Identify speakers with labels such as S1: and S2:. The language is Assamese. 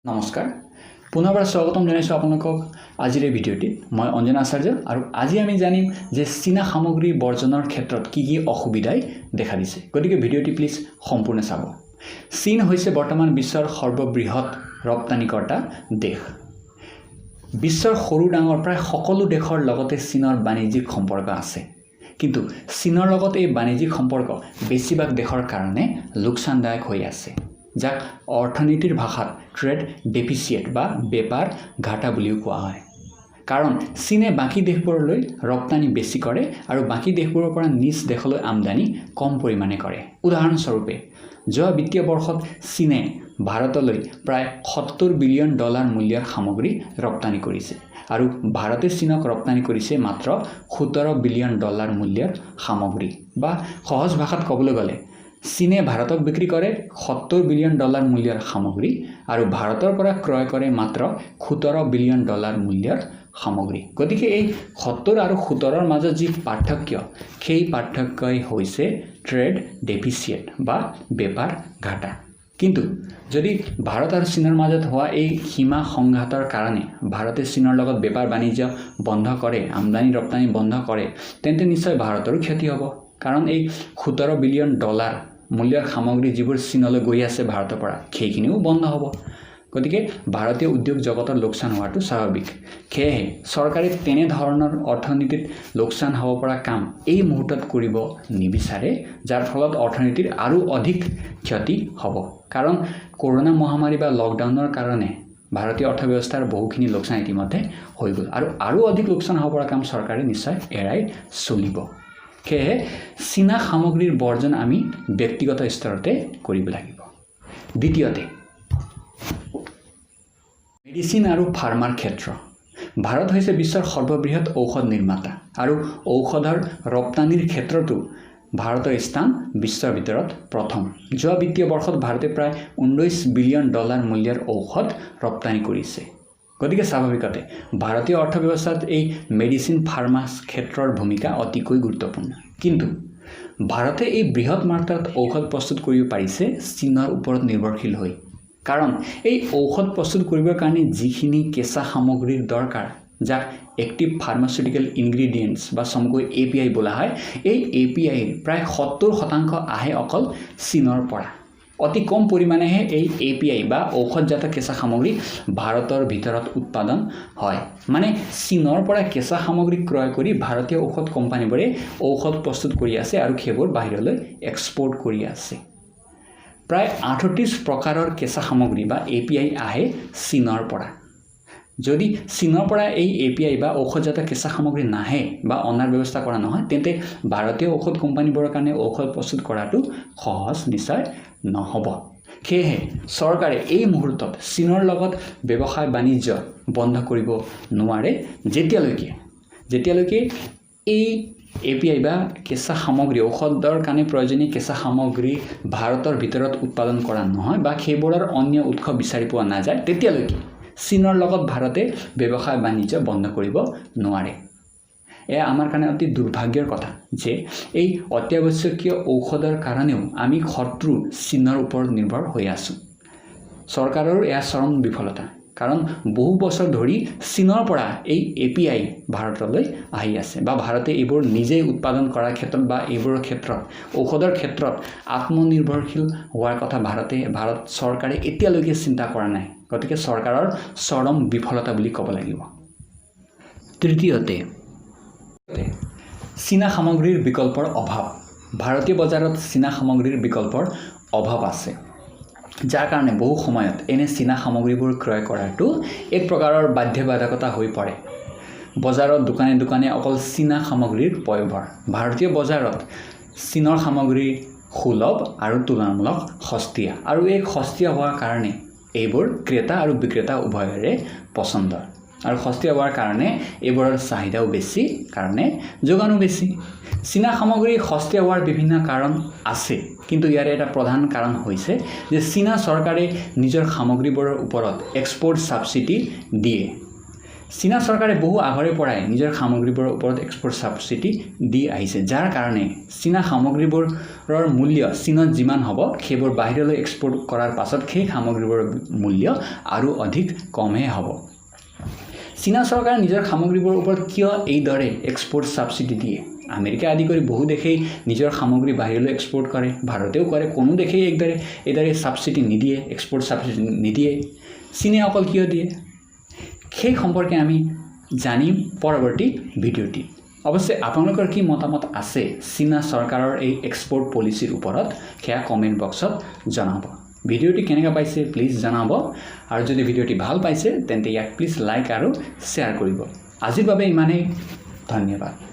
S1: নমস্কাৰ, পুনৰবাৰ স্বাগতম জনাইছোঁ আপোনালোকক আজিৰ এই ভিডিঅ'টিত। মই অঞ্জন আচাৰ্য আৰু আজি আমি জানিম যে চীনা সামগ্ৰী বৰ্জনৰ ক্ষেত্ৰত কি কি অসুবিধাই দেখা দিছে। গতিকে ভিডিঅ'টি প্লিজ সম্পূৰ্ণ চাব। চীন হৈছে বৰ্তমান বিশ্বৰ সৰ্ববৃহৎ ৰপ্তানিকৰ্তা দেশ। বিশ্বৰ সৰু ডাঙৰ প্ৰায় সকলো দেশৰ লগতে চীনৰ বাণিজ্যিক সম্পৰ্ক আছে। কিন্তু চীনৰ লগত এই বাণিজ্যিক সম্পৰ্ক বেছিভাগ দেশৰ কাৰণে লোকচানদায়ক হৈ আছে, যাক অৰ্থনীতিৰ ভাষাত ট্ৰেড ডেফিচিয়েট বা বেপাৰ ঘাটা বুলিও কোৱা হয়। কাৰণ চীনে বাকী দেশবোৰলৈ ৰপ্তানি বেছি কৰে আৰু বাকী দেশবোৰৰ পৰা নিজ দেশলৈ আমদানি কম পৰিমাণে কৰে। উদাহৰণস্বৰূপে, যোৱা বিত্তীয় বৰ্ষত চীনে ভাৰতলৈ প্ৰায় 70 বিলিয়ন ডলাৰ মূল্যৰ সামগ্ৰী ৰপ্তানি কৰিছে আৰু ভাৰতে চীনক ৰপ্তানি কৰিছে মাত্ৰ 17 বিলিয়ন ডলাৰ মূল্যৰ সামগ্ৰী। বা সহজ ভাষাত ক'বলৈ গ'লে, চীনে ভাৰতক বিক্ৰী কৰে 70 বিলিয়ন ডলাৰ মূল্যৰ সামগ্ৰী আৰু ভাৰতৰ পৰা ক্ৰয় কৰে মাত্ৰ 17 বিলিয়ন ডলাৰ মূল্যৰ সামগ্ৰী। গতিকে এই 70 আৰু 17ৰ মাজত যি পাৰ্থক্য, সেই পাৰ্থক্যই হৈছে ট্ৰেড ডেফিচিয়েট বা বেপাৰ ঘাটা। কিন্তু যদি ভাৰত আৰু চীনৰ মাজত হোৱা এই সীমা সংঘাতৰ কাৰণে ভাৰতে চীনৰ লগত বেপাৰ বাণিজ্য বন্ধ কৰে, আমদানি ৰপ্তানি বন্ধ কৰে, তেন্তে নিশ্চয় ভাৰতৰো ক্ষতি হ'ব। কাৰণ এই 17 বিলিয়ন ডলাৰ মূল্যৰ সামগ্ৰী যিবোৰ চীনলৈ গৈ আছে ভাৰতৰ পৰা, সেইখিনিও বন্ধ হ'ব। গতিকে ভাৰতীয় উদ্যোগ জগতৰ লোকচান হোৱাটো স্বাভাৱিক। সেয়েহে চৰকাৰে তেনেধৰণৰ অৰ্থনীতিত লোকচান হ'ব পৰা কাম এই মুহূৰ্তত কৰিব নিবিচাৰে, যাৰ ফলত অৰ্থনীতিৰ আৰু অধিক ক্ষতি হ'ব। কাৰণ কৰোণা মহামাৰী বা লকডাউনৰ কাৰণে ভাৰতীয় অৰ্থব্যৱস্থাৰ বহুখিনি লোকচান ইতিমধ্যে হৈ গ'ল আৰু আৰু অধিক লোকচান হ'ব পৰা কাম চৰকাৰে নিশ্চয় এৰাই চলিব। সেয়েহে চীনা সামগ্ৰীৰ বৰ্জন আমি ব্যক্তিগত স্তৰতে কৰিব লাগিব। দ্বিতীয়তে, মেডিচিন আৰু ফাৰ্মাৰ ক্ষেত্ৰ। ভাৰত হৈছে বিশ্বৰ সৰ্ববৃহৎ ঔষধ নিৰ্মাতা আৰু ঔষধৰ ৰপ্তানিৰ ক্ষেত্ৰতো ভাৰতৰ স্থান বিশ্বৰ ভিতৰত প্ৰথম। যোৱা বিত্তীয় বৰ্ষত ভাৰতে প্ৰায় 19 বিলিয়ন ডলাৰ মূল্যৰ ঔষধ ৰপ্তানি কৰিছে। গতিকে স্বাভাৱিকতে ভাৰতীয় অৰ্থব্যৱস্থাত এই মেডিচিন ফাৰ্মা ক্ষেত্ৰৰ ভূমিকা অতিকৈ গুৰুত্বপূৰ্ণ। কিন্তু ভাৰতে এই বৃহৎ মাত্ৰাত ঔষধ প্ৰস্তুত কৰিব পাৰিছে চীনৰ ওপৰত নিৰ্ভৰশীল হৈ। কাৰণ এই ঔষধ প্ৰস্তুত কৰিবৰ কাৰণে যিখিনি কেঁচা সামগ্ৰীৰ দৰকাৰ, যাক এক্টিভ ফাৰ্মাচিউটিকেল ইনগ্ৰিডিয়েণ্টছ বা চমুকৈ এপিআই বোলা হয়, এই এপিআইৰ প্ৰায় 70% আহে অকল চীনৰ পৰা। অতি কম পৰিমাণেহে এই এপিআই বা ঔষধজাত কেঁচা সামগ্ৰী ভাৰতৰ ভিতৰত উৎপাদন হয়। মানে চীনৰ পৰা কেঁচা সামগ্ৰী ক্ৰয় কৰি ভাৰতীয় ঔষধ কোম্পানীবোৰে ঔষধ প্ৰস্তুত কৰি আছে আৰু সেইবোৰ বাহিৰলৈ এক্সপৰ্ট কৰি আছে। প্ৰায় 38 প্ৰকাৰৰ কেঁচা সামগ্ৰী বা এপিআই আহে চীনৰ পৰা। যদি চীনৰ পৰা এই এপিআই বা ঔষধজাত কেঁচা সামগ্ৰী নাহে বা অনাৰ ব্যৱস্থা কৰা নহয়, তেন্তে ভাৰতীয় ঔষধ কোম্পানীবোৰৰ কাৰণে ঔষধ প্ৰস্তুত কৰাটো সহজ নিশ্চয় নহ'ব। সেয়েহে চৰকাৰে এই মুহূৰ্তত চীনৰ লগত ব্যৱসায় বাণিজ্য বন্ধ কৰিব নোৱাৰে, যেতিয়ালৈকে যেতিয়ালৈকে এই এপিআই বা কেঁচা সামগ্ৰী, ঔষধৰ কাৰণে প্ৰয়োজনীয় কেঁচা সামগ্ৰী ভাৰতৰ ভিতৰত উৎপাদন কৰা নহয় বা সেইবোৰৰ অন্য উৎস বিচাৰি পোৱা নাযায়, তেতিয়ালৈকে চীনৰ লগত ভাৰতে ব্যৱসায় বাণিজ্য বন্ধ কৰিব নোৱাৰে। এয়া আমাৰ কাৰণে অতি দুৰ্ভাগ্যৰ কথা যে এই অত্যাৱশ্যকীয় ঔষধৰ কাৰণেও আমি শত্ৰু চীনৰ ওপৰত নিৰ্ভৰ হৈ আছোঁ। চৰকাৰৰো এয়া চৰম বিফলতা। কাৰণ বহু বছৰ ধৰি চীনৰ পৰা এই এপিআই ভাৰতলৈ আহি আছে বা ভাৰতে এইবোৰ নিজেই উৎপাদন কৰাৰ ক্ষেত্ৰত বা এইবোৰৰ ক্ষেত্ৰত, ঔষধৰ ক্ষেত্ৰত আত্মনিৰ্ভৰশীল হোৱাৰ কথা ভাৰত চৰকাৰে এতিয়ালৈকে চিন্তা কৰা নাই। গতিকে চৰকাৰৰ চৰম বিফলতা বুলি ক'ব লাগিব। তৃতীয়তে, চীনা সামগ্ৰীৰ বিকল্পৰ অভাৱ। ভাৰতীয় বজাৰত চীনা সামগ্ৰীৰ বিকল্পৰ অভাৱ আছে, যাৰ কাৰণে বহু সময়ত এনে চীনা সামগ্ৰীবোৰ ক্ৰয় কৰাটো এক প্ৰকাৰৰ বাধ্যবাধকতা হৈ পৰে। বজাৰত দোকানে দোকানে অকল চীনা সামগ্ৰীৰ পয়োভৰ। ভাৰতীয় বজাৰত চীনৰ সামগ্ৰী সুলভ আৰু তুলনামূলক সস্তীয়া আৰু এই সস্তীয়া হোৱাৰ কাৰণে এইবোৰ ক্ৰেতা আৰু বিক্ৰেতা উভয়ৰে পচন্দ। আৰু সস্তীয়া হোৱাৰ কাৰণে এইবোৰৰ চাহিদাও বেছি, কাৰণে যোগানো বেছি। চীনা সামগ্ৰী সস্তীয়া হোৱাৰ বিভিন্ন কাৰণ আছে, কিন্তু ইয়াৰে এটা প্ৰধান কাৰণ হৈছে যে চীনা চৰকাৰে নিজৰ সামগ্ৰীবোৰৰ ওপৰত এক্সপৰ্ট ছাবচিডি দিয়ে। চীনা চৰকাৰে বহু আগৰে পৰাই নিজৰ সামগ্ৰীবোৰৰ ওপৰত এক্সপৰ্ট ছাবচিডি দি আহিছে, যাৰ কাৰণে চীনা সামগ্ৰীবোৰৰ সামগ্ৰীবোৰৰ মূল্য চীনত যিমান হ'ব, সেইবোৰ বাহিৰলৈ এক্সপৰ্ট কৰাৰ পাছত সেই সামগ্ৰীবোৰৰ মূল্য আৰু অধিক কমহে হ'ব। চীনা চৰকাৰে নিজৰ সামগ্ৰীবোৰৰ ওপৰত কিয় এইদৰে এক্সপৰ্ট ছাবচিডি দিয়ে? আমেৰিকা আদি কৰি বহু দেশেই নিজৰ সামগ্ৰী বাহিৰলৈ এক্সপৰ্ট কৰে, ভাৰতেও কৰে। কোনো দেশেই এইদৰে ছাবচিডি নিদিয়ে, এক্সপৰ্ট ছাবচিডি নিদিয়ে। চীনে অকল কিয় দিয়ে, সেই সম্পৰ্কে আমি জানিম পৰৱৰ্তী ভিডিঅ'টিত। অৱশ্যে আপোনালোকৰ কি মতামত আছে চীনা চৰকাৰৰ এই এক্সপৰ্ট পলিচিৰ ওপৰত, সেয়া কমেণ্ট বক্সত জনাব। ভিডিঅ'টি কেনেকুৱা পাইছে প্লিজ জনাব আৰু যদি ভিডিঅ'টি ভাল পাইছে, তেন্তে ইয়াক প্লিজ লাইক আৰু শ্বেয়াৰ কৰিব। আজিৰ বাবে ইমানেই, ধন্যবাদ।